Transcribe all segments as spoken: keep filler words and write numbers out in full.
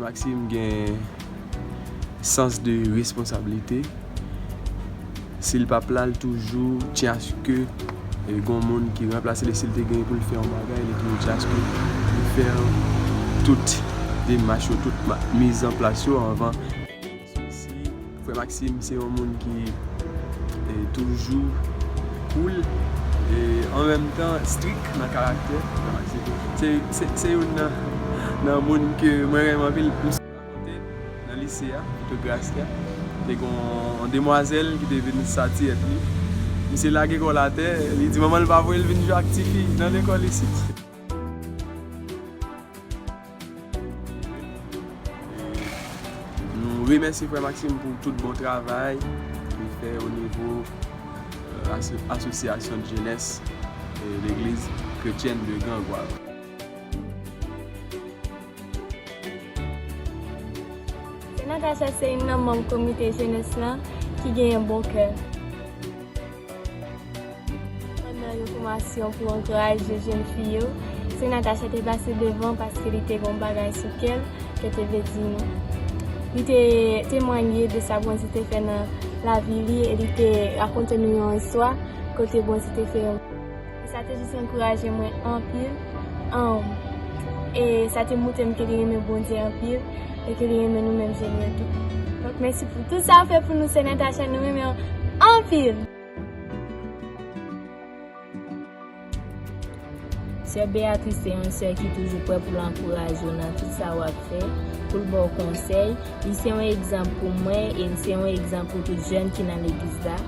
Maxime gen sans de responsablite. Si l p ap la, l toujou tyaske, e, gon moun ki ranplase li. Si l te gen pou l fè yon bagay, li toujou tyaske li fè tout demach yo, tout ma-, mizanplas yo anvan. Si Frè Maxime se yon moun ki, e, toujou cool e an menm tan strik nan karaktè. Frè Maxime se, se, se youn nan, nan moun ke mwen renmen anpil. M rakonte nan lise a, Pito Grasya, te gen yon demwazèl ki te vin satiyèt li. Misye lage kò l atè, li di manman l pa voye l vin jwe ak tifi nan lekòl isit. Nou remèsye frè Maxime pou tout bon travay li fè o nivo, e, aso-, asosyasyon de jenès, e, legliz kretyèn de Grangwav. Sè Natacha se youn nan manm komite jenès lan ki genyen bon kè. Pandan yon fòmasyon pou ankouraje jèn fi yo, Sè Natacha te pase devan paske li te gen yon bagay sou kè l ke te vle di nou. Li te temwanye de sa Bondye te fè nan lavi li e li te rakonte nou yon istwa kote Bondye te fè yon. E sa te jis ankouraje mwen anpil. Anm, e sa te montre m ke li renmen Bondye anpil e ke li renmen nou menm jèn yo tou. Donk, mèsi pou tout sa w fè pou nou, Sè Natacha, nou renmen w anpil! Sè Beatrice se yon sè ki toujou prè pou l ankouraje w nan tout sa w ap fè, pou l ba w konsèy. Li se yon egzanp pou mwen e li se yon egzanp pou tout jèn ki nan legliz la.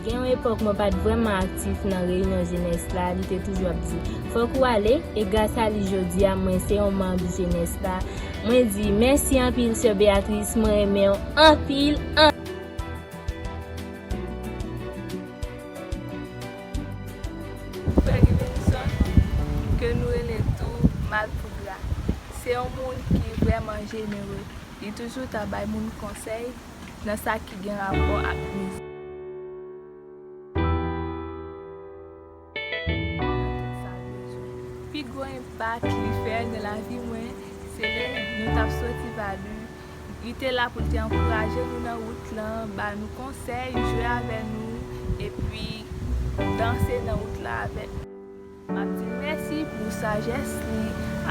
Gen yon epòk mwen pa t vrèman aktif nan reyinyon jenès la, li te toujou ap di, "Fòk ou ale," e gras a li jodi a, mwen se yon manm jenès la. Mwen di, "Mèsi anpil, Sè Beatrice, mwen renmen w anpil, anpil." Frè Givenson, ke nou rele tou Malpougra, se yon moun ki vrèman jenere. Li toujou ta bay moun konsèy nan sa ki gen rapò ak mizik. Pi gwo enpak li fè nan lavi mwen, se lè nou t ap soti Vali. Li te la pou l te ankouraje nou nan wout lan, ba nou konsèy, jwe avè nou, epi danse nan wout la avè nou. M ap di l mèsi pou sajès li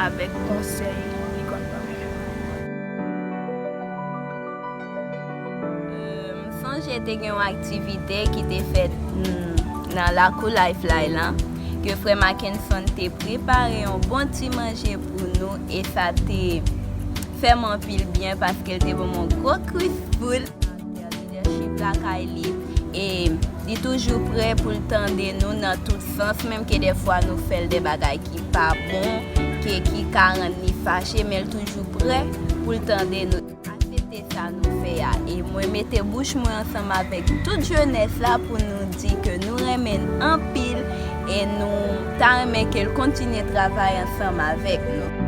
avèk konsèy li konn ban mwen. Euh, m sonje te gen yon aktivite ki te fèt, mm, nan lakou Lifeline lan, ke frè Mackenson te prepare yon bon ti manje pou nou, e sa te fè m anpil byen paske l te ban m yon gwo kwis poul. Lidèchip lakay li, e li toujou prè pou l tande nou nan tout sans, menm ke dèfwa nou fè l de bagay ki pa bon, ke, ki ka rann li fache, men l toujou prè pou l tande nou. Aksepte sa nou fè a, e mwen mete bouch mwen ansanm avèk tout jenès la pou nou di ke nou renmen l anpil, e nou ta renmen ke l kontinye travay ansanm avèk nou.